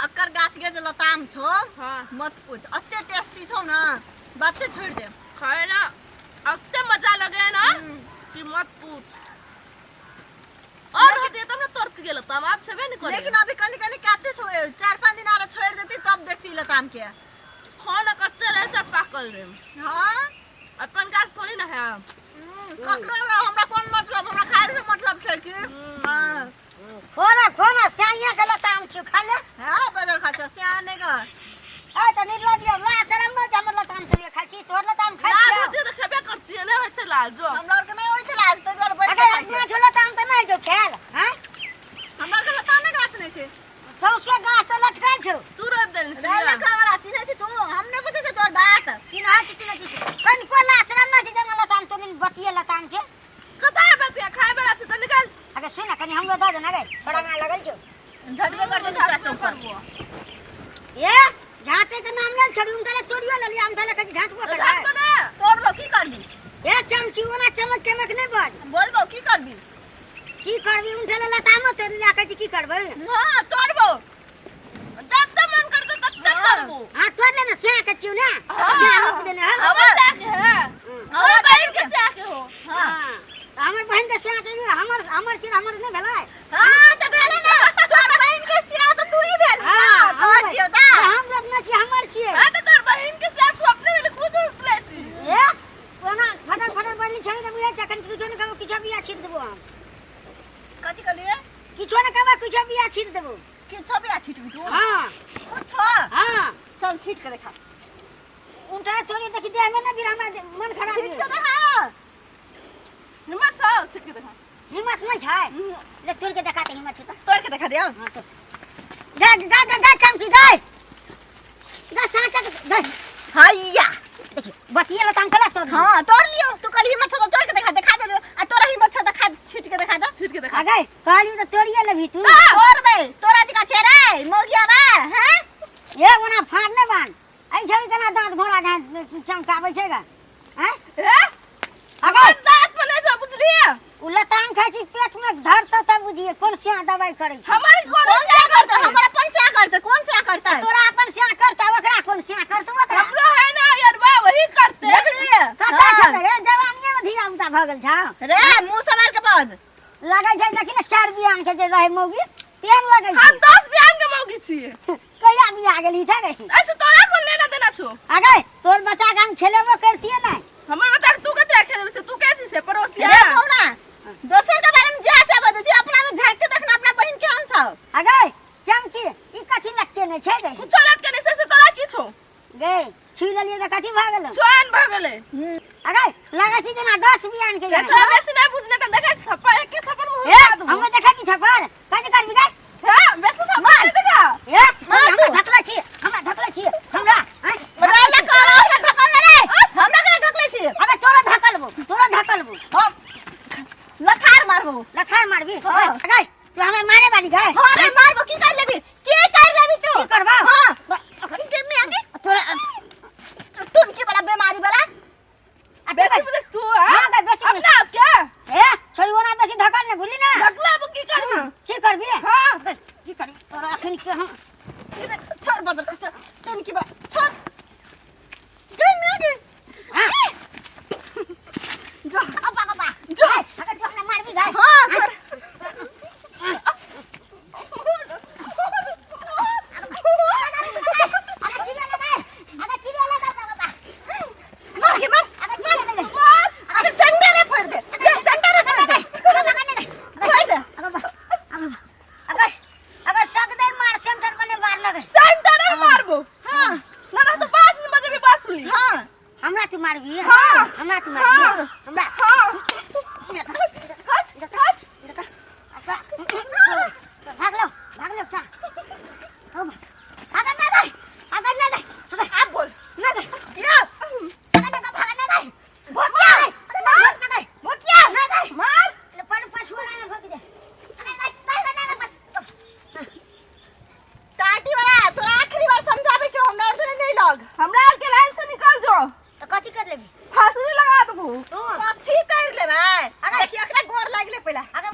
अकर गाछ के जे लताम छौ हाँ मत पूछ अते टेस्टी छौ ना बाते छोड़ दे खाए ना अते मजा लगे ना कि मत पूछ और होते तब ना तोड़ के गेल तब आप छेबे नहीं करे लेकिन अभी कनी कनी काचे छौ 4-5 दिन आरो छोड़ देती तब देखती लताम के खाना कच्चे रहे चाहे पाकल रहे हाँ अपन गाछ थोड़ी ना है ककरो हमरा कोन मतलब हमरा खाए से मतलब छै कि हाँ खोना खोना स्याइया के लताम छियो खा ले हाँ बदल खा छौ सियान नहीं कर ए त निर्लज यो ला शरम न हमर लताम तोरे खाइ छी तोर लताम खाइ लाज छियो होती है तो खेबे करती है ना होय छै लाज जो हमरा आरके नहीं होय छै लाज तऽ दुआरे बैठ अगे के खाइ अपना छियै। छो लताम त नहीं जो खायल हैं हमरा आरके लतामे गाछ नहीं छै सौंसे गाछ त लटकल छौ तू रोप देने छी रे लखा वाला चिन्है छी तू हम नहि बुझै छी तोहर बात चिन्हा छी चिन्हा छी कनिको ला शरम न छै जंगल लताम तोरे बतिये लताम के कता है बतिया खाए वाला थी तो निकाल अगे सुन न कनी हमरो दऽ दे न गे थोड़ा ना लगल छौ झटबे कर देलू चाचा ऊपर ए झाँटे के नाम ले छोड़ी उनका ले तोड़ियो ले लिया उनका ले कहीं झाँटबो कर झाँट ना तोड़बो की करबी ए चमकी ओना चमक चमक नहीं बाज बोलबो की करबी की करबी उनका ले लतामो तोड़ लिया कहै छी की करबै हाँ तोड़बो जब तक मन करते तब तक करबो हाँ तोड़ ले ना स्या के छियौ ना हाँ। स्या रोप देने हम हमर साक है हमरा हमर बहिन के बहिन साक हो हाँ हाँ हमर बहिन के स्या के हमर हमर चिर हमर नहीं भेलै हाँ तऽ भेलै ने तोहर बहिन के सिया तऽ तू ही भेली हाँ, ना तोहर हमर- छियौ तऽ हम रोपने छियै हमर छियै हां तो तोर बहिन के साक तू अपने वाले खुद रोप ले छी ए ओना फटल फटल बजली छोड़ि देबू जखन किछो नहि कहबो किछो बिया छीट देबो हम कथी कहलियै किछो नहि कहबो किछो बिया छीट देबो किछो बिया छीटबी तू हाँ कुछो हाँ चल छीट के देखा उनटा थोड़ी देखी देह में ना फिर हमरा मन खराब छीट के भेल देखा हिम्मत छौ छिट के देखा हिम्मत नहीं छै ले तोड़ के देखा ते हिम्मत छै तो तोड़ के देखा दियो हाँ तो जा जा जा जा चमकी जा जा साचा के जा हैया देखिए बतिये लताम कला तोड़ हां तोड़ लियो तू कल हिम्मत छौ तो तोड़ के देखा देखा दे आ तोरा हिम्मत छौ देखा छीट के देखा दे छीट के देखा आ गए कहली तो तोड़िए लेबही तू तोड़ बे तोरा जका छे रे मौगिया बा हैं ए ओना फाड़ ने बान ऐ छड़ी केना दांत घोड़ा जहाँ चमकाबै छै गा हैं ए आ गए दांत पर नहीं जा बुझलिए उ लताम खाइ छी पेट में धरतौ तब बुझिए कोन सिया दवाई करै छै हमार कौन कोन से करता हमारा अपन से करता कौन से करता है तोरा अपन सिया करता ओकरा कोन सिया करतौ ओकरा हमरो है ना यार बा वही करते देख लिए कतऽ छौ रे जवानिये में धिया पुता भऽ गेल छौ रे मुंह संभाल के बाज लगै छै देखी ने चारि बियान के जे रहै मौगी तेहन लगै हम छै 10 बियान के मौगी छिए कहिया बियाह गेली थे रे ऐसे तोरा कोन लेना देना छो आ गए तोर बच्चा के हम खेलेबो करतिए नहीं हमर बच्चा के तू कते खेलबे से तू के छी से पड़ोसिया रे कौना दोसर के बारे में जे से बजै छी अपना में झांक के देखना अपना बहिन के हम छौ आ गए चमकी ई कथी लटके ने छै गे कुछो लटके नहीं से, से तोरा की छो गे छुई लेलिए तऽ कथी भऽ गेलो छुआन भऽ गेलै आ गए लगै छै जेना 10 बियान के रे छोरा बेसी नहीं बुझने त देखै छी थप्पड़ एके थप्पड़ मुँह ए मार देबो। हमरा देखा की थप्पड़ कथी करबी गे हाँ बेसी थप्पड़ नहीं देखा ए हमरा धकलै छी हमरा धकलै छी हमरा आँय? रे ले करो हमरा धकल रे हमरा के धकलै छी अबे तोरा धकलबो तोरा धकलबो हम लथार मारबो लथार मारबी हाँ। आ गए तू हमरा मारे बाली गए हां रे मारबो की कर लेबी के कर लेबी तू की करबा हां के में आगे तोरा तुम की वाला बीमारी वाला आ तू बेसी गए। बुझे तू हाँ हाँ, गए, बेसी बुझे। अपना आप क्या ए छोरी ओना बेसी धकल ने बुझली ना धकला अब की करबी की करबी हाँ की करबी तोरा अखन के हम छोड़ बदल के तुम की बात छोड़ गई मैं गई हाँ जो अब्बा अब्बा जो अगर तू हमरा मारबी गए हां कर अगर चिड़िया लगा अगर चिड़िया लगा बाबा मार के मार अगर चिड़िया लगा मार अरे सेंटर है फोड़ दे ले सेंटर है फोड़ दे फोड़ दे अगर अगर अगर सक दे मार सेंटर बने मार लगे सेंटर में मारबो हां ना ना तो पास में बजे भी पास सुनी हां हमरा तू मारबी हाँ। हमरा तू मारबी हाँ। हमरा हाँ हट हट भाग लो भाग लो क्या भाग ना दे भाग ना दे आप बोल ना दे क्या भाग ना भाग ना दे भोकिया अरे ना भोक ना दे भोकिया ना दे मार पर पछुआ ना भोक दे अरे ना भाग ना दे टाटी वाला तोरा आखिरी बार समझाबै छौ हमरा और से नहीं लग हमरा आर के लाइन से निकल जो तो कथी कर लेबी फांसी लगा देबो तू कथी कर लेबै देखी एकरा गोर लागले पहिला अगर